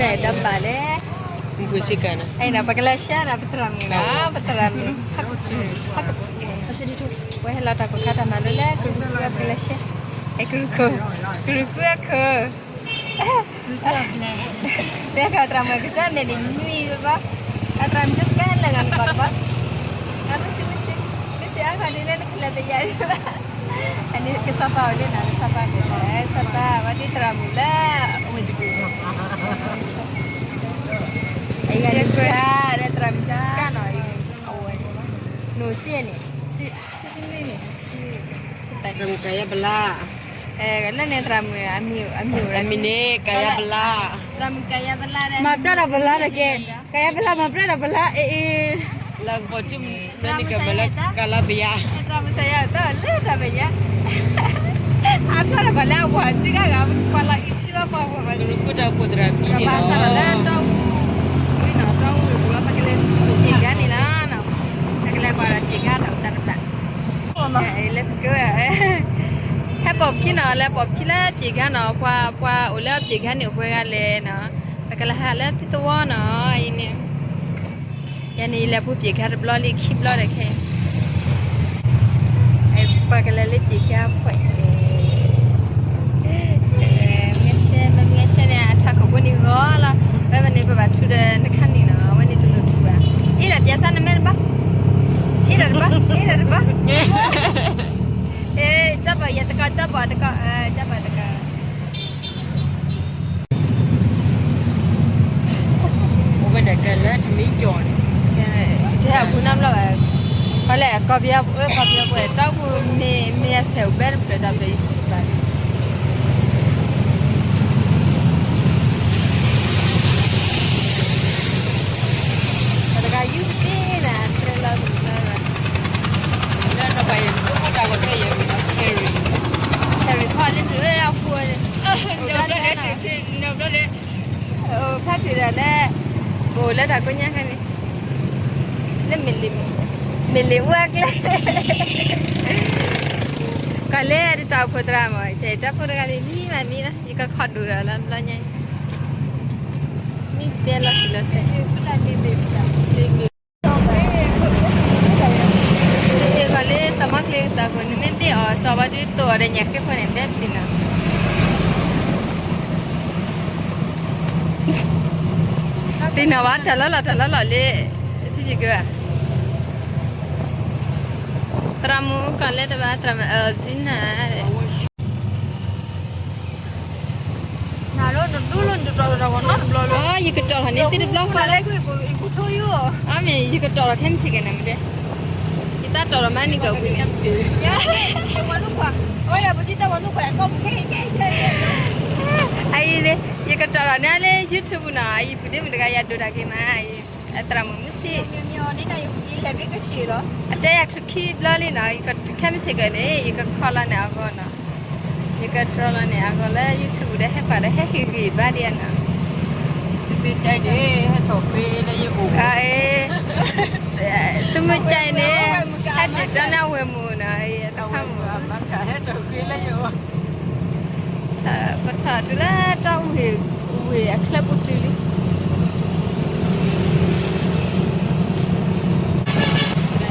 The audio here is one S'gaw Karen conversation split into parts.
တၢ်အဲၣ်ဒိးဘၣ်လဲၣ်, ပကလဲၤရှဲနီၤ ပသရၣ်မုၣ်နီၤ ပသရၣ်မုၣ်, ပဟဲလီၤတၢ်ခိၣ်ခါတၢ်မၤလိလၢ ကရူၢ်ဃုအ ပကလဲၤရှဲ, အဲ ကရူၢ်ခိၣ်, ကရူၢ်ဃုအခိၣ်, တဲသရၣ်မုၣ်ကစၢ်မဲာ်န့ၣ်နွံဘၣ်, အသရၣ်မုၣ်ကစၢ်လၢဂၤနကီၢ်တဘၣ်, မ့ၢ်စ့မ့ၢ်စ့, မ့ၢ်စ့အါခါဒ်လဲၣ် နကလဲၤတယၤဘၣ်, အန့ၣ်ကစီၤပၤအိၣ်လၢနၤ ကစီၤပၤန့ၣ် ကစီၤပၤဝဲဒ်သရၣ်မုၣ်လၢ အဝဲတပူၤ အံၤဂၤန့ၣ် လၢသရၣ်မုၣ်စကၢ်နီၤ, အဝဲ နိၣ်စ့န့ၣ်, စ့မ့ၢ်န့ၣ်, သရၣ်မုၣ်ကယၤဘလါ, လၢန့ၣ်သရၣ်မုၣ်အမံၤ, အမံၤအိၣ်ဒၣ်န့ၣ် ကယၤဘလါ, သရၣ်မုၣ်ကယၤဘလါ, မၤပျဲဒီးဘလါတက့ၢ်, ကယၤဘလါ မၤပျဲဒီးဘလါ အ့အ့ လၢကပီၤကၠူၣ် လၢန့ၣ်ကမၤလၢကလါဘယါ, သရၣ်မုၣ်ကယၤတၢ်လၢတၢ်ဘယါ, အဖျါဒီးပှၤလၢအဝၤစံးဂၤဂၤ ပှၤလီၤအံၤထံဘၣ်ပှၤဝၤဘၣ်, ကရူၢ်ခိၣ်တၢ်အိၣ်ဖှိၣ်သရၣ်မုၣ်န့ၣ်လီၤ, တၢ်အိၣ်ဖှိၣ်ဝံၤနီၤ တၢ်အိၣ်ဖှိၣ်ဝံၤ ပကလဲၤဆူပျ့ၤကါန့ၣ်လီၤ, ပကလဲၤကွၢ်ဒီးပျ့ၤကါတၢ်အိၣ်တၢ်တဖျၢၣ်, let's go, ဟဲပိာ်ပခံနီၤ လဲၤပိာ်ပခံလၢပျ့ၤကါနီၤ, ပှၤ, ပှၤအိၣ်လၢပျ့ၤကါန့ၣ်အိၣ်ပှဲၤဂၤလဲၣ်နီၤ, ပကလဲၤဟးလၢသံသဝီနီၤ, အံၤန့ၣ် ယၤန့ၣ်ယလဲၤပူၤပျ့ၤကါတဘျီလံ ခံဘျီဒီးခဲအံၤ, ပှၤကလဲၤလၢပျ့ၤကါဖှဲးန့ၣ်, မ့ၢ်ရှဲ မ့ၢ်ရှဲန့ၣ် အထးခိၣ်ဖိန့ၣ်ဂီၤလီၤ, ဝဲဖဲန့ၣ် ပဘၣ်ထုးဒီးနခါန့ၣ်နီၤ, အဝဲန့ၣ်တလိၣ်ထုးဘၣ်, အ့ၣ်ဒီးပျဲစၢ်နမဲာ်တဘၣ်, အ့ၣ်ဒီးတဘၣ်, အ့ၣ်ဒီးတဘၣ်, ကၠီဘီၣ်ယၤတကီၢ် ကၠီဘီၣ်တကီၢ်, ကၠီဘီၣ်တကီၢ် အိၣ်ဝဲဒၣ်ကဲလၢထမင်းကြော်န့ၣ်, တဟဲအပူၤနီတဘျီဘၣ်, ခီလဲၣ် ကီၢ်ပယီၤပူၤ ကီၢ်ပယီၤပူၤ တၢ်အိၣ်ဖှိၣ်မ့ၢ် မ့ၢ်အဆဲးအိၣ်ဘဲတဖျၢၣ်ဒီးဖျၢၣ်အံၤဘၣ်, တဂၤယူၤတက့ၢ်နၤ သရၣ်လီၤသရၣ်လီၤ, လၢနီၢ်ပၤယဲၢ်မ့ၢ်အိၣ်တၢ်ဂီၤဖဲယဲၢ်မ့ၢ်နီၤ cherry, cherry ဖီလၢနုၤအဃိန့ၣ်, နဘျီန့ၣ်, ဖးထံးဒီးလၢ, အိၣ်လၢတၢ်ကိးညါခါန့ၣ်, လၢမ့ၢ်လံ, မ့ၢ်လံဝဲကျဲ, ကီၢ်လၢတၢ်အိၣ်ဖှိၣ်သရၣ်မး တၢ်ဖိတဂၤန့ၣ် မံမးမံလီၤ ယကခီၣ်ဒိၣ်ဒီးလၢဘျီညါအံၤ, မံတဲလီၤစံးလီၤစဲး ကီၢ်လၢတၢ်မီကျ့သးဖိန့ၣ် မ့ၢ်ဘ့ၣ်အီၤစီၤဘီဒုးသိးအီၤဒီးညၣ်ဃ့ဖိန့ၣ် ဘဲပျံၤနီၤ, ပျံၤနီၤဘၣ် တၢ်လီၢ်လီၢ် တၢ်လီၢ်လီၢ်လၢ စံးယကဘၣ်, သရၣ်မုၣ်ကီၢ်လၢတဘၣ် သရၣ်မုၣ်အၢၣ်စံနၤ ယကတီၢ်ထီၣ်န့ၣ်သ့တဘျီဃီလီၤ, အမ့ၢ် ယကတီၢ်ထီၣ်ခဲမုၢ်ဆ့ၣ်ကဲၤန့ၣ်မ့ၢ်တဲ, ယသးတီၢ်ထီၣ်မးန့ၣ်ကဝံၤန့ၣ်, အအံၤန့ၣ် ယကတီၢ်ထီၣ်န့ၣ်လၢ YouTube နီၤ အအံၤပူၤဒ့မုၣ်တဂၤယၤဒိၣ်တၢ်က့ၤမး, အသရၣ်မုၣ်မုၢ်ဆ့ၣ် အတဲယၤချုးခံဘျီလံနီၤ, ခဲမုၢ်ဆ့ၣ်ကဲၤန့ၣ် ယကခီလီၤန့ၢ်အဂီၢ်နီၤ, ယကတြီလီၤန့ၢ်အဂီၢ်လၢ YouTube ဒီးဟဲပာ်ဒီးဟဲဟ့ၣ်ဂံၢ်ဘါဒံးနီၤ, သုမုၢ်ကဲၤန့ၣ် ဟဲတ့ၢ်တၢ်န့ၢ်အဝဲၢ်မုၢ်နီၤ, ပထီၣ်တုၤလၢတၢ်အိၣ်ဝ့ၢ်အချၢပူၤတုၤလံ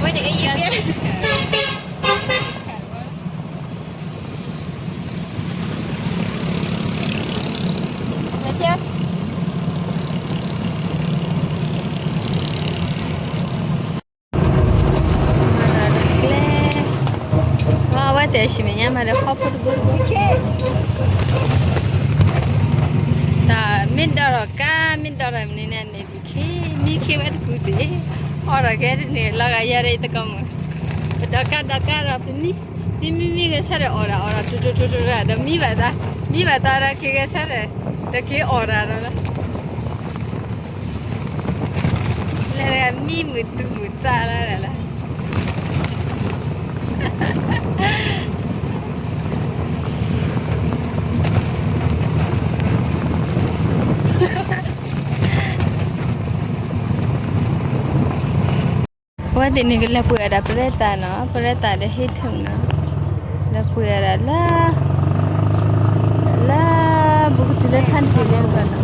ဝဲန့ၣ်အံၤယဲ အဝဲတဲဆံးမဲာ်ညါမးဒီး ခီဖိတဘိတဘိ တၢ်မ့ၢ်ဒီးထီၣ်ကါ မ့ၢ်ဒီးထီၣ်မနုၤန့ၣ် အမဲာ်ဘံၣ်ခံ မံခ့ဝဲတကူၣ်သ့ၣ် အီၣ်ထီၣ်ကဲတန့ၣ် လီၤဂာ်ယၤဒီးယသကိးမုၣ် ပဒီးကါဒီးကါဒီးပမံ မံမံမံဂဲၤဆၢထၢၣ်အီၣ်ဒၣ်အီၣ်ဒၣ် တိတိတိတိဒီးမံဘၣ်သး မံဘၣ်သးဒီးက့ၤဂဲၤဆၢထၢၣ် ဒီးက့ၤအီၣ်ဒၣ်ဒီးလီၤ လၢမံမုာ်သူၣ်မုာ်သးလီၤလၢ အဝဲသ့ၣ်န့ၣ်ကလဲၤပှ့ၤအီၣ်ဒၣ်ပရဲသးနီၤ ပရဲသးဒီးဟ့ၣ်ထုးနီၤ လဲၤပှ့ၤအီၣ်ဒၣ်လၢ လၢဘူးကတုၤလၢထါတပ့ၤလၢတဘၣ်နီၤ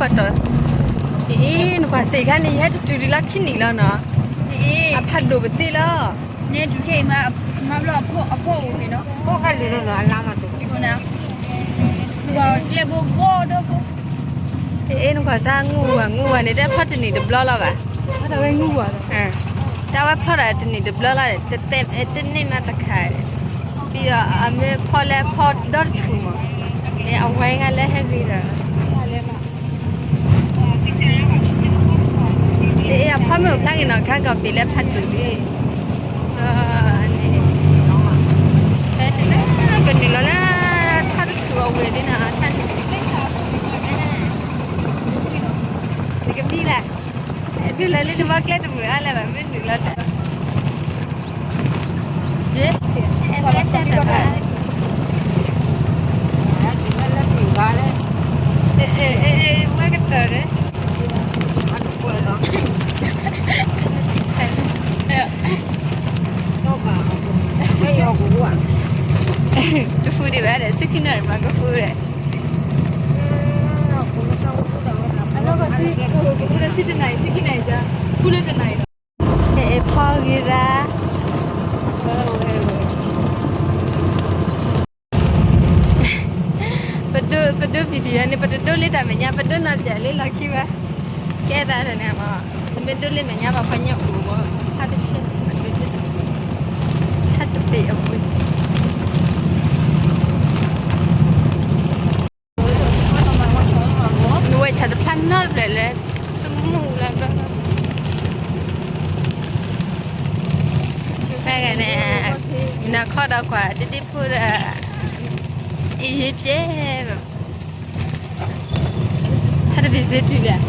ပတီၢ်, အ့ နကွၢ်သ့ၣ်ခါန့ၣ် ယဟဲတတုၤဒံးလီၤခံနံၣ်လီၤနီၤ, အဖးဒိၣ်ပသ့လီၤ, န့ၣ်တုၤခဲအံၤမး, မၤဘျီအဖီအိၣ်န့ၣ်နီၤ, ဖီကါလၢာ်လီၤနီၤ အလါမးတအိၣ်, ကျဲဘိဘီဒီးဘိ အ့ နကွၢ်စၢ် ငူဝဲ ငူဝဲန့ၣ် တဖျီတနံၣ်တဘျီလီၤဘၣ်, တၢ်ဝဲငူဝဲ, တၢ်ဝဲဖျီဒီးတနံၣ်တဘျီလီၤ, တန့ၢ်မးတခါ, ပြီးတော့ အမ့ၢ်ဖီလဲၣ်ဖီဒီတထူၣ်မး, အဝဲဂၤလၢဟဲဂ့ၤဒီး အဖီမ့ၢ်အိၣ်ဖျါက့ၤနီၤ ခါကီၢ်ပ့ၤလၢဖးဒိၣ်လံ, န့ၣ်, ကနုာ်လီၤလၢ ထါတထူၣ်အဝဲၢ်လံနီၤ, ထါတထူၣ်, နကမံလၢ်, ဒုးလၢလံတဘျီကျဲတမုာ်အါလၢၤဘၣ် မ့ၢ်နုာ်လီၤတၢ် မ့ၢ်ကတၢၢ်ဒီး တဖုဒံးဘၣ်ဒီး ဆံခံနၣ်ရံၣ်မးကဖုဒီး အနီၢ်ကီၢ်ဆံ, ကဖုလၢဆံတနၣ်ရံၣ်, ဆံခံနၣ်ရံၣ်က, ဖုလၢတနၣ်ရံၣ်လီၤ, အဲၣ်ဖီဂ့ၤသး, ပဒိ, ပဒိ video န့ၣ် ပတဒိလၢတၢ်မဲာ်ညါ, ပဒိနီၢ်ပၠးလၢလီၢ်ခံဘၣ်, ကဲသးန့ၣ်မး, ပမ့ၢ်ဒိလၢမဲာ်ညါဘၣ် ပှၤညါအိၣ်ဘၣ်, ဟါတဆှဲ, ဟါတပ့ၢ်အဝဲ နဝဲဆၣ်တဖျါနီတဖျၢၣ်လၢ စမူလၢဘျီ, ဖဲဂၤန့ၣ်, နခီဒီးကွၢ်ဒဒ့ဖိဒီး, အံၤယ့ၤပျဲဘၣ်, ဟဲတဘ့ၣ်စ့တုၤလဲၣ်,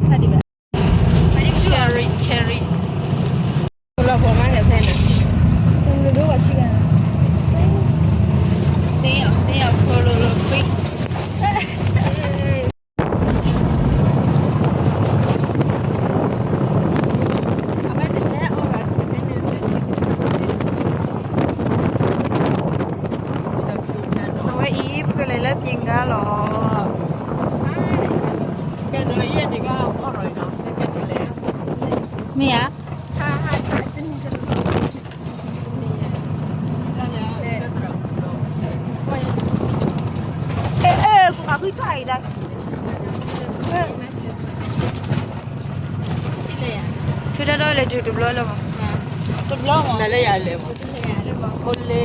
ဟဲဒံးဘၣ်, cherry cherry, လီၤပှီၢ်မးကဖဲန့ၣ်, စ့အီၤစ့အီၤ free အဝဲအံၤ ပကလဲၤလၢပျ့ၤငါလီၤ. မ့ၢ်ဧါ. အဲ အဲ ကွၢ်ကွံာ်ထွဲအံၤဒၣ်. ဆံးလဲၣ်ဧါ. တၢ်ဒီးလဲၤတုၤတဘျီလၢၤမး, တဘျီမး, နလဲၤယၤလဲၤမး, အိၣ်လၢ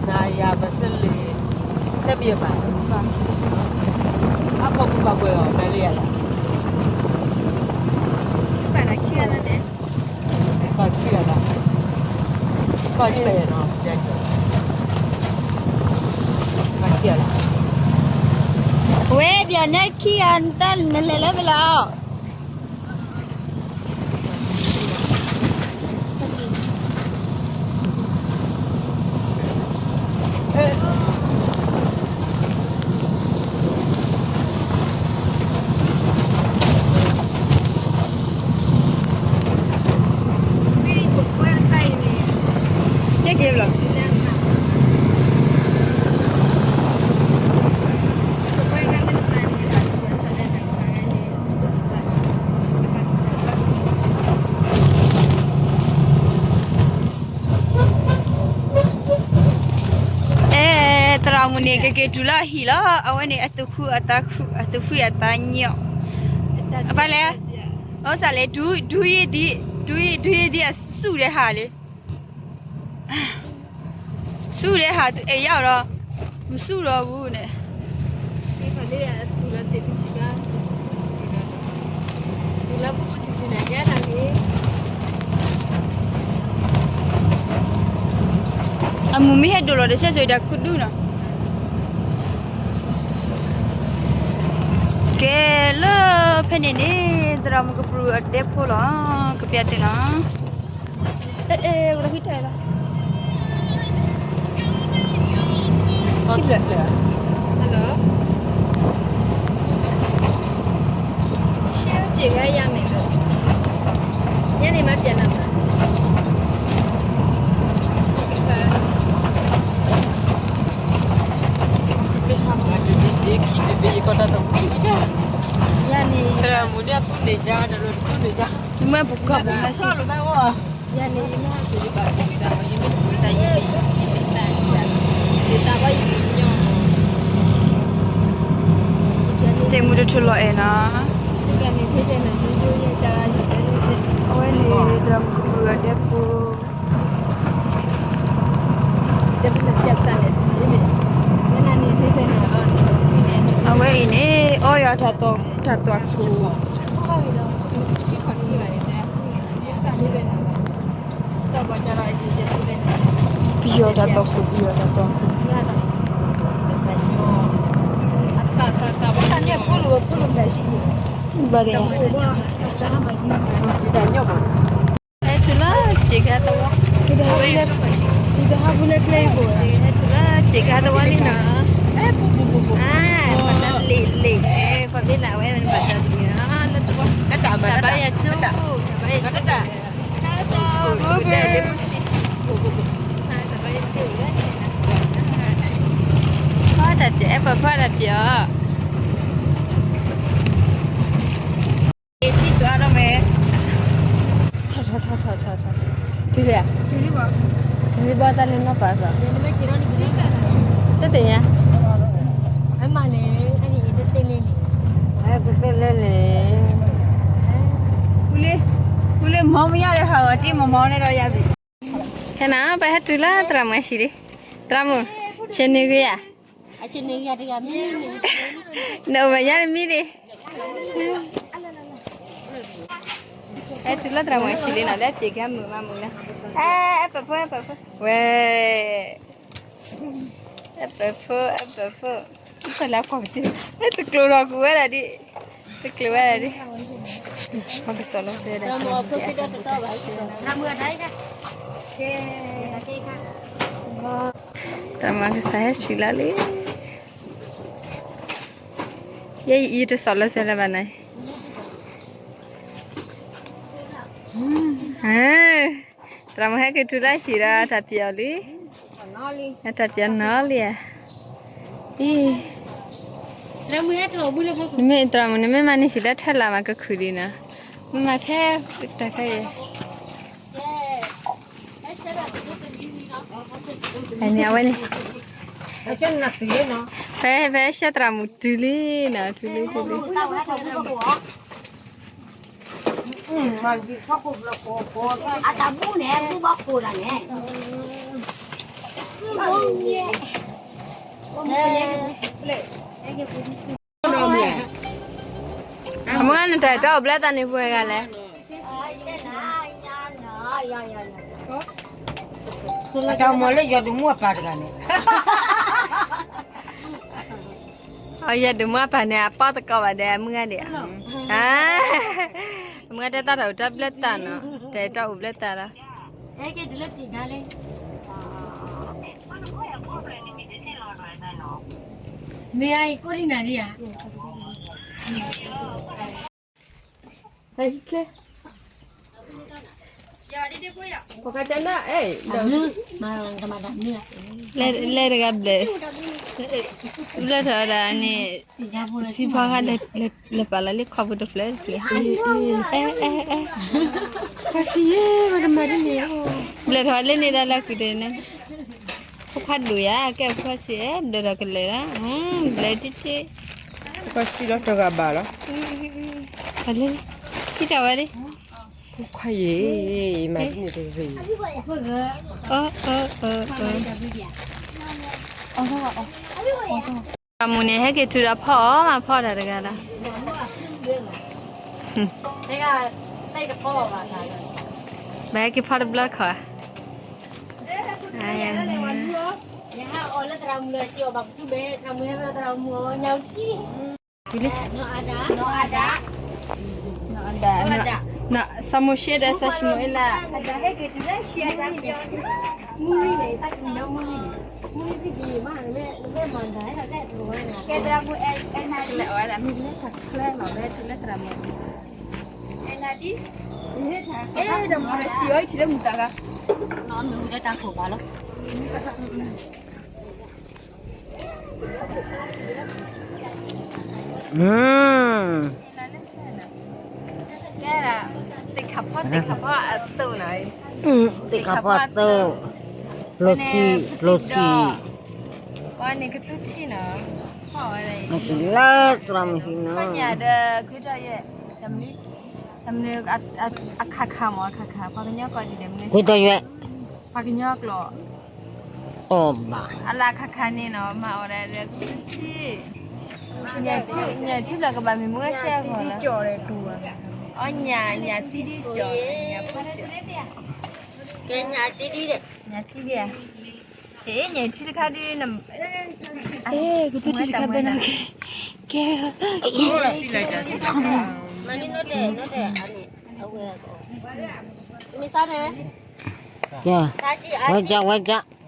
နၤယၤပစၢလ့ၤ, စဲပယဘၣ်, အဖီခိၣ်ပှၤပှဲၤအီၤ နလဲၤယၤလဲၤ, ပှၤခံဂၤလၢန့ၣ်, ပှၤခံဂၤလၢ, ပှၤဒ်လဲၣ်နီၤ, ပှၤခံဂၤလၢ, ဝဲဒၣ်နဲခံဂၤ နလဲၤလၢဖဲလဲၣ်အီၤ ကဲက့ၤဘျီ, အဲ သရၣ်မုၣ်န့ၣ် ကက့ၤတုၤလၢအဟံၣ်လီၤ. အဝဲန့ၣ် အသူၣ်ခုအသးခု အသူၣ်ဖှံအသးညီ, အပၢ်လဲၣ်, အစးလဲၣ်, ဒူ, ဒူယ့ဒံ, ဒူယ့ဒံအစူၣ်ဒီးဟးလံ စူၣ်ဒီးဟး အဲၣ်ယၤဒီး, မစူၣ်ဒီးဘူးန့ၣ်, အမုၢ်မ့ၢ်ဟဲဒိၣ်လီၤတစဲးစိၤဒီးကဒုနီၤ. ကဲလၢဖဲန့ၣ်န့ၣ် သရၣ်မုၣ်ကပြုၢ်အဒဲဖိလီၤ, ကပျးတုၤနီၤ. အဲ အဲ ဝဲဒၣ်ဟံၣ်တဲလီၤ. Hello. ရှေ့ပြေးခဲ့ရမယ်လို့. ညနေမှပြန်လာမှာ. ညနေ. သရၣ်မုၣ်န့ၣ် အသူန့ၣ်ကါ တရူးသူန့ၣ်ကါ. မ့ၢ်ပူၤကီၢ်ပူၤ မ့ၢ်ဆၢ ယၤန့ၣ် ယမ့ၢ်ဟးက့ၤယဘၣ်ပူၤဝံၤသးမး ယမ့ၢ်ပူၤဝံၤသး ယဘ့ၣ် ယဘ့ၣ်သး ယသးဘၣ်ယဘ့ၣ်ညီမး. သ့ၣ်မူတထူလီၤအဲၣ်နီၤ. အဝဲန့ၣ် သရၣ်မုၣ်ကပြုၢ်အဒဲဖိ. အဝဲအံၤန့ၣ် အီယီၤတၢ်သွၣ်ခိၣ် ပယီၤတၢ်သွၣ်ခိၣ် ပယီၤတၢ်သွၣ်ခိၣ် ဘၣ်ဒီး ဟဲတုၤလၢပျ့ၤကါသဝီ, ဟဲတုၤလၢပျ့ၤကါသဝီလံနီၤ. ပှၤလ့ၤလ့ၤ ပှၤဘ့ၣ်နၤဝဲမ့ၢ်ဘၣ်တၢ်ဒ်နီၤ လၢသဝီ, တၢ်ဘါယွၤကၠိ, တၢ်ဘါယွၤကၠိ, တၢ်ဘါယွၤကၠိ, တၢ်အဲၣ်ပှၤဖီတၢ်ပျ့ၤအီၤ ထံၣ်ကျါဒီးမဲာ်, ထီၣ်ထီၣ်ထီၣ်ထီၣ်ထီၣ်, တုၤလံ, တုၤလံဘၣ်တၢ်လၢနီၢ်ပၤသီ, တသ့ၣ်ညါ, တသ့ၣ်လဲၣ်န့ၣ်, ဟူလ့, ဟူလ့ မီမယါဒီးဟးဂီၤတံၢ်မီမီန့ၣ်ဒီးယၤဘၣ်, ဟဲနၤ ပဟဲတုၤလၢသရၣ်မုၣ်အဟံၣ်လံ, သရၣ်မုၣ်, ဆ့ၣ်နံၤဂ့ၤဧါ နအိၣ်ဘၣ်ယါတမံၤဒံး, ဟဲတုၤလၢသရၣ်မုၣ်အဟံၣ်လံနီၤ လၢပျ့ၤကါမုာ်မးမုာ်လၢ, အဲ အဲပၢၢ်ဖိ အဲပၢၢ်ဖိ, ဝဲ, အဲပၢၢ်ဖိ အဲပၢၢ်ဖိ, တလၢကွၢ်ပတံၢ်, အဲတကျိၤလီၤကွံာ်ဝဲဒၣ်ဒံး, တကျိၤဝဲဒၣ်ဒံး, ပကစီၣ်လီၤစဲဒၣ်, သရၣ်မုၣ်ကစၢ်ဟဲစံးလီၤလံ ယဲယတစီၣ်လီၤစဲလၢၤဘၣ်န့ၣ်, သရၣ်မုၣ်ဟဲက့ၤတုၤလၢဟံၣ်ဒီး တၢ်ပျ့ၤအီၤလံ, တၢ်ပျ့ၤနီၤလံဧါ, အံၤ, နမ့ၢ်သရၣ်မုၣ် နမ့ၢ်မၤန့ၢ်စံးလၢထဲလၢ်မးကခုၣ်လံနီၤ, မ့ၢ်မၤထဲတၢ်ခဲအံၤ အန့ၣ်အဝဲန့ၣ်, ဖဲ ဖဲဆှၢသရၣ်မုၣ်တုၤလံနီၤ, တုၤလံ တုၤလံ. အတၢ်ဘူၣ်န့ၣ် ဘူၣ်ဘၣ်ကိးတၢ်န့ၣ် အမုၢ်ဂၤနတၢ်အဲၣ်တီအိၣ်ဘျဲၣ်သးန့ၣ် ပှဲၤဂၤလဲၣ်. အတၢ်မၤလၢယွၤဒိၣ်မူအပၢ်တဂၤန့ၣ် အယွၤဒိၣ်မူအပၢ်န့ၣ် အပီၣ်သကိးဘၣ်ဒီး အမုၢ်ဂၤဒံးဧါ, အမုၢ်ဂၤတဲသးတၢ်အိၣ်တၢ်ဘျဲၣ်သးနီၤ, တၢ်အဲၣ်တီအိၣ်ဘျဲၣ်သးလီၤ. မ့ၢ်အံၤကိၣ်ဒံနၤဒံးဧါ. လဲၤတဂၤဘျၢၣ်, ဘျၢၣ်ထီၣ်ဝဲဒၣ်န့ၣ်, စံဖီခါလဲၤပာ်လီၤလၢခီပူၤတဖျၢၣ်တဖျၢၣ်, အဲအဲအဲ, ဘျၢၣ်ထီၣ်လၢန့ၣ်ဒၣ်လၢကွံာ်တန့ၣ်, ဖိခွါဒိၣ်ယၤ ကဲဖိခွါစံးအဲ ဘျၢၣ်ထီၣ်ကလၢာ်လီၤ, ဘျၢၣ်တံၢ်တံၢ်, ဖိခွါစံးလီၤတဂၤဘၣ်လီၤ, လၢ, ထံၣ်တၢ်ဝဲဒၣ် ဖိခွါယဲၢ်, မၤဒ်န့ၣ်တဂ့ၤ, အမူန့ၣ် ဟဲက့ၤထုးဒီးဖီအီၣ်မး ဖီတၢ်တဂၤလီၤ, ဘၣ်ဟဲက့ၤဖီတဘျီတခီၣ်, စီၤမိၤၡ့ဒီးစီၤၡမူၤအ့လး, သ့ၣ်ခါဖီသ့ၣ်ခါဖီအသိးနီၤ, သ့ၣ်ခါဖီအသိး, လိၤဆံး, လိၤဆံး, ပှၤန့ၣ်ကသူထံၣ်နီၤ, လၢသရၣ်မုၣ်ဟံၣ်နီၤ, ညၣ်ဒီး ကွံထီၣ်ယဲၢ်, တမနုၤ, အခါခါမ့ၢ်အခါခါ ပှၤကညီကိးဒ်လဲၣ်မနုၤ, ကွံထီၣ်ယဲၢ်, ပှၤကညီကျိာ် အီၣ်ဘၣ်, အလၢအခါခါန့ၣ်နီၤ မၤအီၣ်ဒၣ်ဒီးကသူထံၣ်, ညၣ်ထံၣ်လီၤကဘၣ်မ့ၢ်မုၢ်ဂၤရှဲအဂီၢ်လီၤ, အီၣ်ညၣ်, ညၣ်သံဒံကၠီ, ညၣ်ဖီကၠီ, ညၣ်သံဒံဧါ, ညၣ်ထံၣ်တခါဒ်, ကသူထံၣ်တခါဘဲနီၤ, ကဲ, ဝဲကၠီ, ဝဲကၠီ,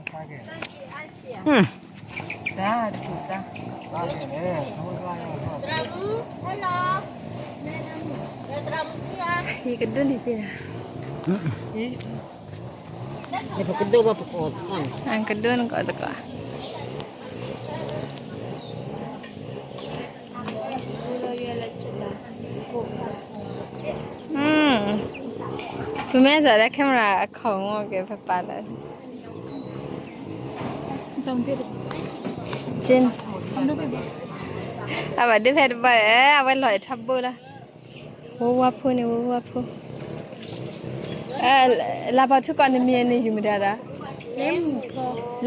ယကဒိးန့ၢ်တ့ၢ်, ယကဒိးန့ၢ်ကီးတကီး, ပမ့ၢ်စးဒီး camera အခီၣ်မီၢ်က့ၤ ပပာ်လီၤ, အဘၣ်ဒိဖဲတဘၣ်, အဝဲလီၤအဲၣ်ထီဘိလီၤ, ဝဲဝါဖိန့ၣ် ဝဲဝါဖိ, လၢပှၤထူကီၢ်နမံၤန့ၣ် ယုၢ်မတၤဒီး,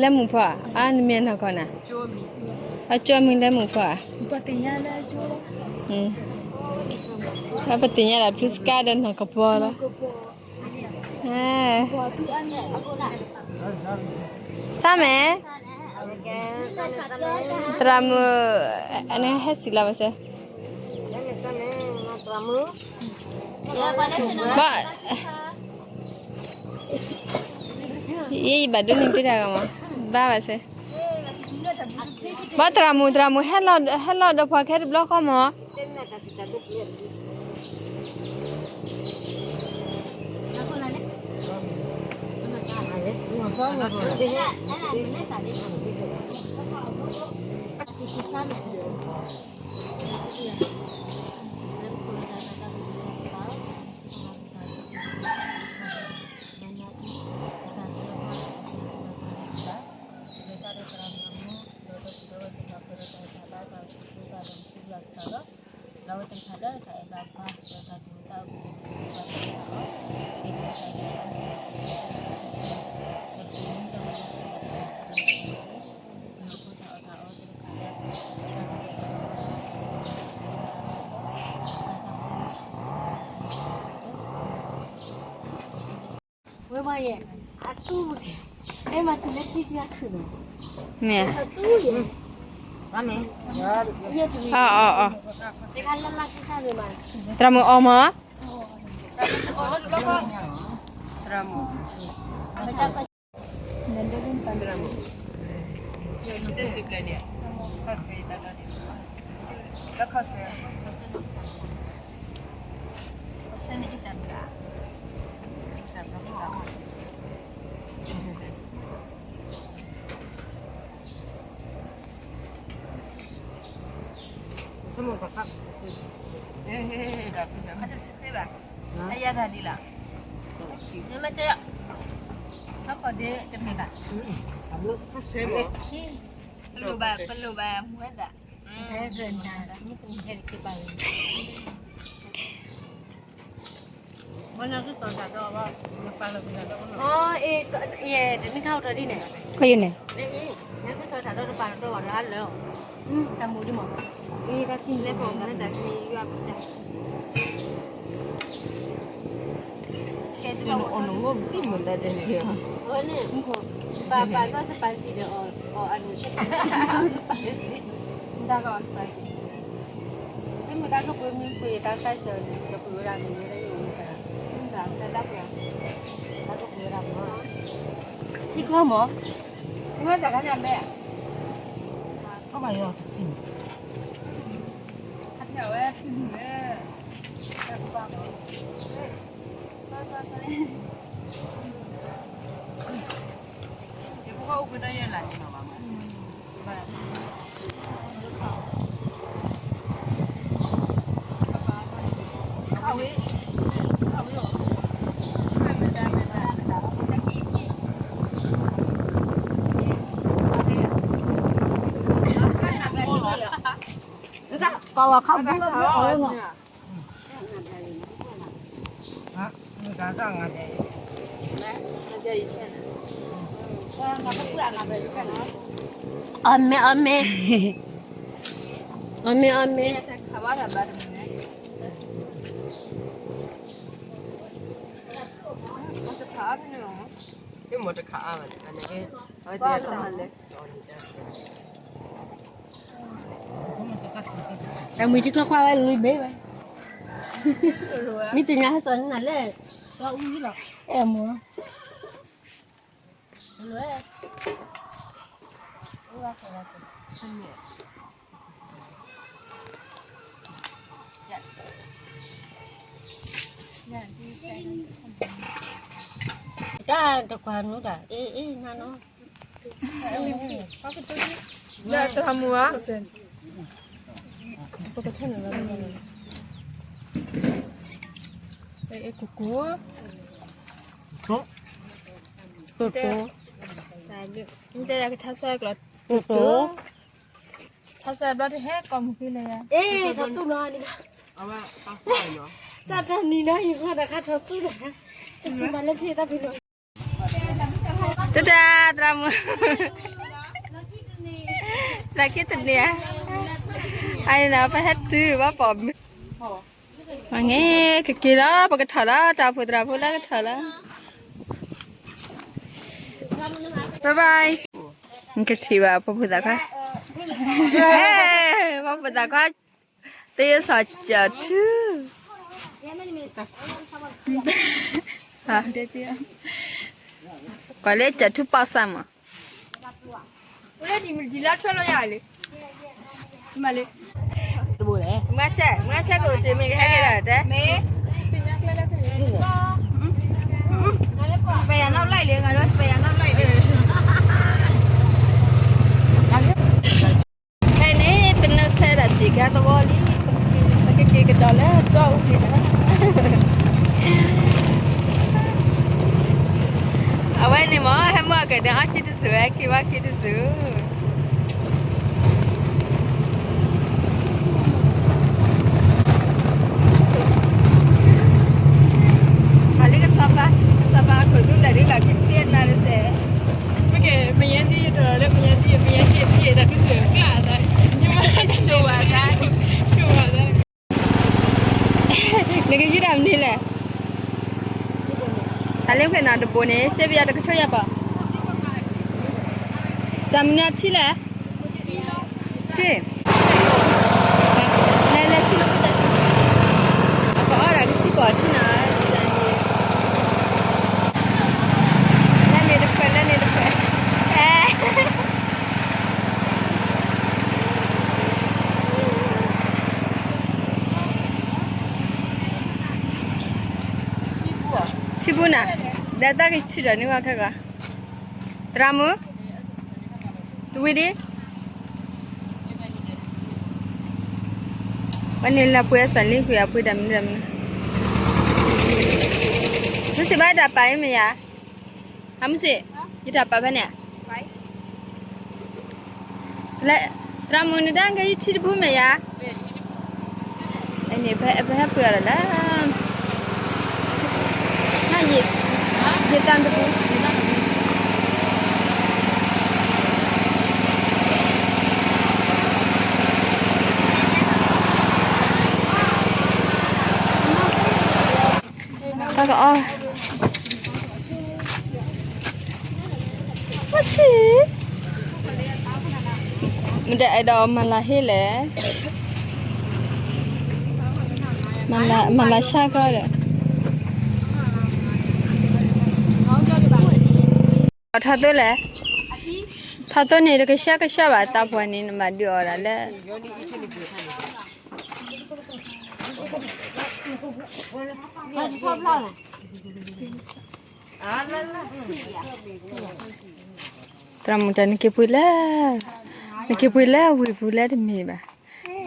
လဲမုၢ်ဖီ, အနမံၤနီၢ်ကီၢ်နၤ, အကၠိမံၤလဲမုၢ်ဖီဧါ, ပသ့ၣ်ညါလၢ, ပသ့ၣ်ညါဒီးဖုစကါဒီးနီၢ်ကပီၤလီၤ, စၢ်မဲာ်, သရၣ်မုၣ်, အနဟဲစံးလီၤဘၣ်စၢၤ ဘၣ်, ယဲယဘၣ်ဒိးန့ၢ်တ့ၢ်တၢ်ဂီၤမး, ဘၣ်ဘၣ်စၢၤ, ဘၣ်သရၣ်မုၣ်, သရၣ်မုၣ်, ဟဲလီၤဒီးပှၤခဲတဘျီဃီမး, ဒီးဝဲသ့ၣ်တဖၣ်လၢတၢ်အဲၣ်ဘၣ်ပှၤ ဒီးတၢ်သူၣ်တၢ်သးအိၣ်ကစၢ်ဒီး, ဒီးတၢ်သူၣ်တၢ်သးအိၣ်ကစၢ်ဒီး မ့ၢ်, အီၤ, အီၤ, အီၤ, သရၣ်မုၣ်အီၣ်မး, သရၣ်မုၣ်, အယၤတၢ်ဒ်လီၤ, နမ့ၢ်တဲ, ဆၢခီၣ်ဒ့တမ့ၢ်ဘၣ်, ပလိၣ်ဘၣ်, ပလိၣ်ဘၣ်မူဝဲဒၣ်, အ့, တနံၣ်ခါအိၣ်ထီၣ်ဒ်န့ၣ်, ခီယုၢ်န့ၣ်, တၢ်မူဒ်မး, အ့, တၢ်သံလဲၣ်, ကဲ, အီၣ်နဂီၢ်ဘံၣ်မတၤဒဲးန့ၣ်, ဘၣ်ဘၣ်ကီၢ်စပၤစံဒီး, အီၣ်အီၣ်အီၣ်, တၢ်ကအီၣ်စပၤ, တမ့ၢ်တၢ်ကပှ့ၤမ့ၢ်ပှ့ၤတၢ်တၢ်ဆၢန့ၣ် ကပှ့ၤဝဲဒၣ်န့ၣ်, တၢ်ကပှ့ၤဝဲဒၣ်မး, ထံကျိမး, မ့ၢ်တၢ်ခါန့ၣ်မဲ, အဘၣ်ယီၤတထံၣ်န့ၣ်, အထံၣ်ဝဲ, ကီၢ်ဝဲခီဘုလီၤ, အီၣ်မ့ၢ်အီၣ်မ့ၢ်, အီၣ်မ့ၢ်အီၣ်မ့ၢ်, တၢ်မုာ်ထံချီခွါဝဲ လွံၢ်ဘ့ၣ်ဝဲ, မ့ၢ်တညါဟဲစိာ်န့ၢ်နၤလဲၣ်, အဲၣ်မိၢ်, တၢ်တကွၢ်နူတၢ် အ့ၣ်အ့ၣ်နၤနီၤ, တၢ်မူဧါ, ပကထၢနၤ, ကိကိ, ကိကိ, တဲယၤကထါဆွဲကျီၤ, ကိကိ, ထါဆွဲဘျီတဟဲကိးမုၢ်ဃံလဲၣ်ယၤ, အ့ၣ် ထီၣ်သူၣ်နီၤန့ၣ်, တၢ်တနံၤနီၤ ယဃီတခါထီၣ်သူၣ်နီၤ, တစံးမၤလၢထံၣ်တၢ်ဖံးလိာ်, တတၢ်သရၣ်မုၣ်, သရၣ်ခံတနံၤဧါ, အန့ၣ်နီၤ ပဟဲတုၤဘၣ်ပိာ်မုၣ်, မ့ၢ်ကက့ၤလီၤ ပကထီၣ်လီၤ တၢ်အိၣ်ဖှိၣ်သရၣ်ဖိလၢကထီၣ်လီၤ, bye bye, ကထံၣ်ဘၣ်ပှၤဖိသၣ်ခွါ, ပှၤဖိသၣ်ခွါ, သ့စီၤကၠီၤထူ, ကွၢ်လၢကၠီၤထူပီၣ်စၢ်မး, မၤဆဲး မၤဆဲး ကအိၣ်တ့ၢ်မ့ၢ်ကဟဲက့ၤဒီးတဲ, ပယၤနီၣ်ဘျဲၣ်လံ ငါဒီးပယၤနီၣ်ဘျဲၣ်လံ ဖဲန့ၣ် ပနုာ်ဆဲးဒီးတံၢ်ကါသဝီလံ, ပကက့ၤကဒီးလၢတီအူလံ, အဝဲန့ၣ်မ့ၢ် ဟဲမုၢ်အကဒီးအီၣ်ကံတစူၤ ဟဲက့ၤဘၣ်ကံတစူၤ, အလံကစီၤပၤ, ကစီၤပၤအခိၣ်သူဒီးဒ်ဘၣ်က့ၤက့ၤနၤတစဲး, မ့ၢ်က့ၤ မယဲဒ်ယတလၢ မယဲဒ် မယဲဒ် မယဲဒ် တၢ်ကစၢၢ်ကျါသး, ယမၤတၢ်ဆိၣ်ဝါသး, ဆိၣ်ဝါသး, နကယုၢ်တၢ်မနုၤလဲၣ်, တၢ်လၢဖဲနီၤတဘိန့ၣ် စ့ပယီၤတကထိယၤပီၤ, တၢ်မနုၤအထံလဲၣ်, ထံ, လဲၤလဲၤဆံလီၤပတၢ်ဆံ, အကအီၣ်ဒၣ်ကထံကီၢ်ထံနီၤ, လဲၤန့ၣ်တခွဲး လဲၤန့ၣ်တခွဲး, ထံပူၤနၤ, ဒီးတၢ်ကထံဒီးန့ၢ်ဝဲခဲဂီၤ, သရၣ်မုၣ်, တဝံၤဒံး, ဝဲန့ၣ်လၢပှဲၤအစၢ်လံကွံာ်အပှ့ၤတၢ်မနုၤတၢ်မနုၤ, မုၢ်စံးဘၣ်တၢ်ပာ်အံၤမ့ၢ်ယၤ, အမုၢ်စံး, ယတၢ်ပာ်ဖဲန့ၣ် သရၣ်မုၣ်န့ၣ် တၢ်ကဲယထံတပူၤမ့ၢ်ယၤ, န့ၣ် ပဟဲပှ့ၤအီၤဒီးလၢ, ယတၢ်တပူၤ, တၢ်ကအီၣ် မုၢ်စံး, မ့ၢ်တအဲၣ်ဒိးမၤလၤဟ့လဲၣ်, မၤလၤဆှၢကီးဒီး, ထီၣ်သိလဲၣ်, ထီၣ်သိန့ၣ် တကဆှၢကဆှၢဘၣ် တၢ်ပှၤန့ၣ် နဘၣ်ဒုးအီၣ်ဒၣ်လၢ သရၣ်မုၣ်တၢ် နက့ၤပှ့ၤလၢ, နက့ၤပှ့ၤလၢဝ့ၢ်ပူၤလၢတမ့ၢ်ဘၣ်,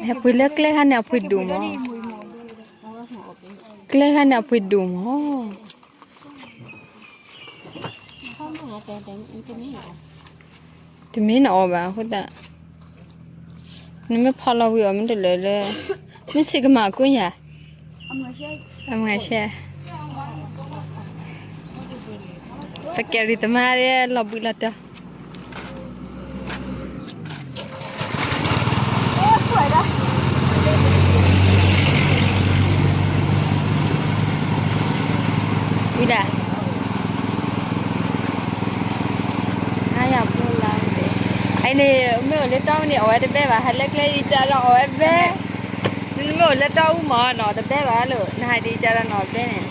နဟဲပှ့ၤလၢကျဲခါန့ၣ်အပှ့ၤဒိၣ်မး, ကျဲခါန့ၣ်အပှ့ၤဒိၣ်မး, တမ့ၢ်နအီၣ်ဘၣ်အဃိသတး နမ့ၢ်ဖီလီၤဝံၤအီၤမ့ၢ်တလၢာ်လၢ, မ့ၢ်စ့ၢ်ကမၤအကိးညါ, အမုၢ်ဂၤရှဲ, ပကဲရံၣ်သမါလီၤဘှံးလီၤတီၤ, ဝံၤဒၣ် အယၤဖိလါ, အန့ၣ် မ့ၢ်အိၣ်လၢတီအူန့ၣ် အီၣ်ဝဲတဘဲဘၣ်, ဟးလၢကျဲအံၤကဒီးအီၣ်ဝဲဘဲ, နမ့ၢ်အိၣ်လၢတီအူမ့ၢ်နီၢ်တဘဲဘၣ်လီၤ, နဟးဒံးကဒီးနီၢ်ဘဲန့ၣ်,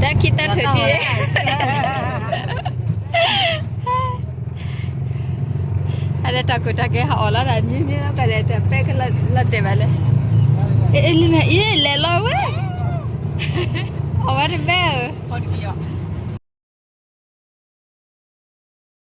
တၢ်ခံတၢ်ထုးက့ၤ အလၢတၢ်ကိၢ်တၢ်ဂီၤဟးအီၣ်လီၤဒီး မ့မ့ၢ်လီၤကလဲၤတၢ်ပဲကလီၤတဲာ်ဘၣ်လၢ, အ့ၣ် လံနၤအံၤ လဲၤလီၤဝဲ, အီၣ်ဝဲတဘဲဧၢ,